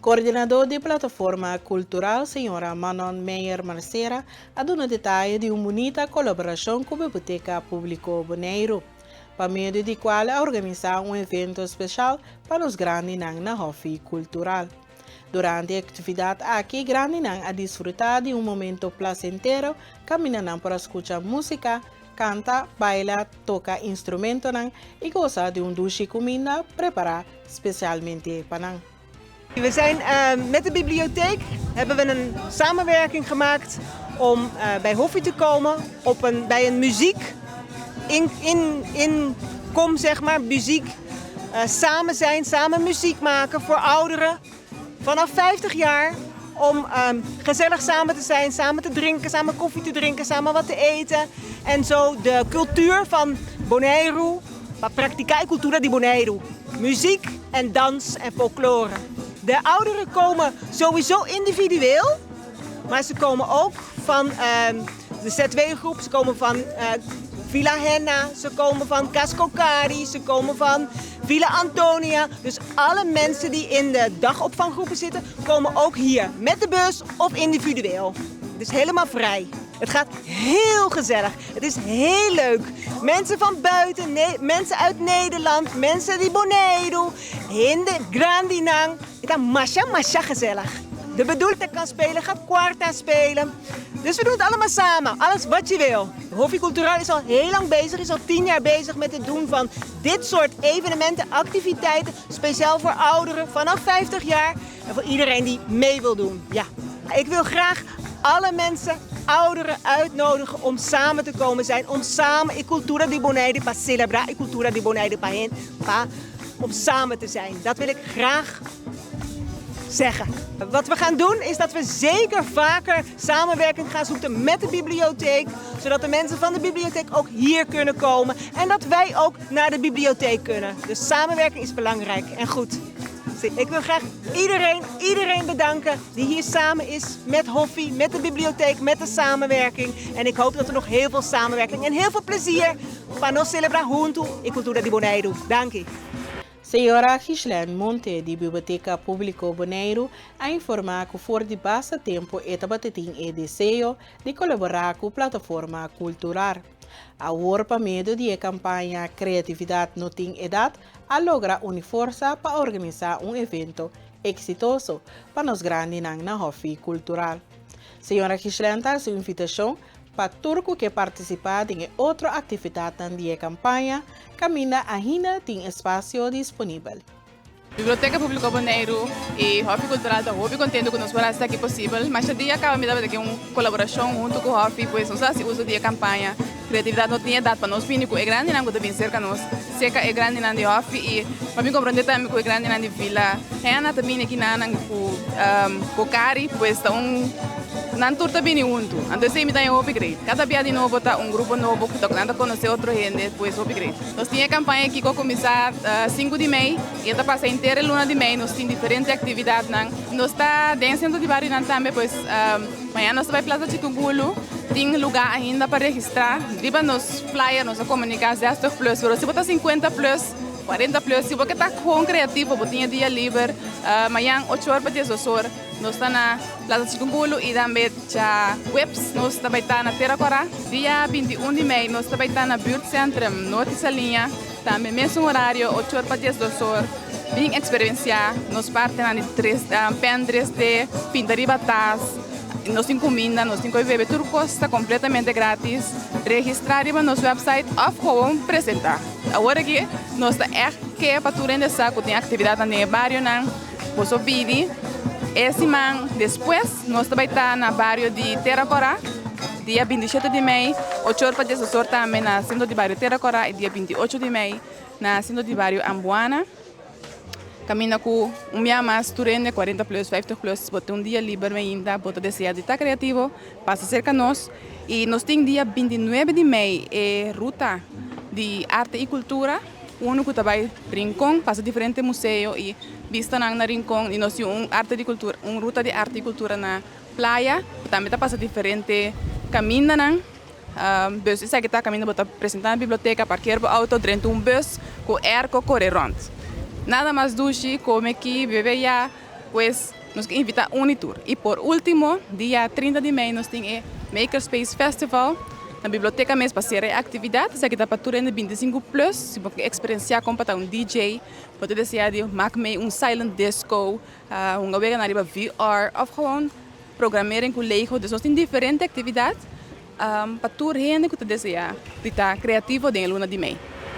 Koordinadó di Plataforma Kultural señora Manon Meijer Marcera a duna detaye di un bunita kolaborashon ku Biblioteka Públiko Boneiru, pa medio di kual a organisá un evento speshal pa nos grandinan na Hòfi Kultural. Durante e aktividat aki grandinan a disfrutá di un momento plasentero kaminda nan por a skucha músika, kanta, baila, toka instrumentonan i gosa di un dushi kuminda prepará spesialmente pa nan. We zijn met de bibliotheek hebben we een samenwerking gemaakt om bij Hoffi te komen op een, bij een muziek in, in, in kom zeg maar, muziek samen zijn, samen muziek maken voor ouderen vanaf 50 jaar om gezellig samen te zijn, samen te drinken, samen koffie te drinken, samen wat te eten. En zo de cultuur van Boneiru, pa praktiká e kultura di Boneiru, muziek en dans en folklore. De ouderen komen sowieso individueel, maar ze komen ook van de ZW-groep, ze komen van Villa Henna, ze komen van Cascocari, ze komen van Villa Antonia. Dus alle mensen die in de dagopvanggroepen zitten, komen ook hier met de bus of individueel. Het is helemaal vrij. Het gaat heel gezellig. Het is heel leuk. Mensen van buiten, mensen uit Nederland, mensen di Boneiru, hende grandinan. E ta masha masha gezellig. De bedoelde kan spelen, gaat kwarta spelen. Dus we doen het allemaal samen. Alles wat je wil. Hoffi Cultural is al heel lang bezig, is al 10 jaar bezig met het doen van dit soort evenementen, activiteiten, speciaal voor ouderen vanaf 50 jaar en voor iedereen die mee wil doen. Ja. Ik wil graag alle mensen, ouderen uitnodigen om samen te komen zijn, om samen e cultura di Bonaire pa selebrá e cultura di Bonaire pa hen, pa, om samen te zijn. Dat wil ik graag zeggen. Wat we gaan doen, is dat we zeker vaker samenwerking gaan zoeken met de bibliotheek, zodat de mensen van de bibliotheek ook hier kunnen komen en dat wij ook naar de bibliotheek kunnen. Dus samenwerking is belangrijk en goed. Ik wil graag iedereen, iedereen bedanken die hier samen is met Hoffi, met de bibliotheek, met de samenwerking. En ik hoop dat er nog heel veel samenwerking en heel veel plezier pa nos selebrá huntu e kultura di Boneiru. Danki. Señora Gislaine Monte di Biblioteka Públiko Boneiru a informá ku for di basta tempu e tabatin e deseo di kolaborá ku Plataforma Kultural. Awor pa medio di e kampaña Kreatividat No Tin Edat a logra uni forsa pa organisá un evento eksitoso pa nos grandinan na Hòfi Kultural. Señora Gislaine ta hasi invitashon pa tur ku ke partisipá den otro aktividatnan di e kampaña, kaminda ainda tin espasio disponibel. Biblioteka Públiko Boneiru i Hòfi Kultural ta hopi kontentu ku nos por hasi esaki posibel. Masha dia kaba mi tabata un kolaborashon huntu ku Hòfi, pues nos a hasi uso di e kampaña Kreatividat No Tin Edat pa nos bini ku e grandinan ku ta bin serka nos, serka e grandinan di Hòfi i pa mi komprondé tambe ku e grandinan di Villa Henna ta bini aki nan ku Kokari, pues ta un nan tur ta bini huntu. Anto esei mi ta hopi great. Kada bia di nobo ta un grupo nobo ku nan ta konosé otro hende, pues hopi great. Nos tin e kampaña aki ku a kuminsá 5 di mei i ta pasa henter luna di mei. Nos tin diferente aktividatnan. Nos ta den sentro di barionan tambe, pues mañana nos ta bai Plaza Chikugulu. Tin lugá ainda pa registrá. Riba nos flyer nos a komuniká 60 plus, pero si bo ta 50 plus, 40 plus, si bo ke ta gewoon kreativo, bo tin e dia liber, mañana 8 or pa 12 or, nos ta na Plaza Chikugulu i tambe djaweps nos ta bai ta na Tera Kòrá. Dia 21 di mei nos ta bai ta na Buurtcentrum Norte Saliña, tambe mesun horario, 8 or pa 12 or. Bin eksperensiá nos partinan di 3, pen 3D, pinta riba tas, nos tin kuminda, nos tin kos di bebe, tur kos ta kompletamente gratis. Registrá riba nos website òf gewoon presentá. Awor aki nos ta ègt ke pa tur hende sa ku tin aktividatnan den e barionan. Boso bini e siman despues nos ta bai ta na bario di Tera Kòrá dia 27 di mei, 8 or pa 12 or tambe na sentro di bario Tera Kòrá i dia 28 di mei na sentro di bario Ambuana. Kaminda ku un bia mas tur hende 40 plus, 50 plus, bo tin un dia liber ainda, bo ta deseá di ta kreativo, pasa serka nos. I nos tin dia 29 di mei e ruta di arte i kultura, unu ku ta bai Rincon, pasa diferente museo i bistanan na Rincon i nos tin un arte di kultura, un ruta di arte i kultura na Playa, ku tambe ta pasa diferente kamindanan. Bus esaki ta kaminda bo ta presentá na biblioteka, parkeer bo outo, drenta un bus ku airco kore rònt. Nada mas dushi, kome aki, bebe ya. Pues nos ke invitá un i tur. I por último, dia 30 di mei nos tin e Makerspace Festival na biblioteka mes pa sera e aktividat. Esaki ta pa tur hende 25 plus. Si bo ke eksperensiá kon pa ta un DJ, bo ta deseá di mak mee un silent disco, hunga wega na riba VR òf gewoon programmeren ku Lego. Dus nos tin diferente aktividat pa tur hende ku ta deseá di ta kreativo den e luna di mei.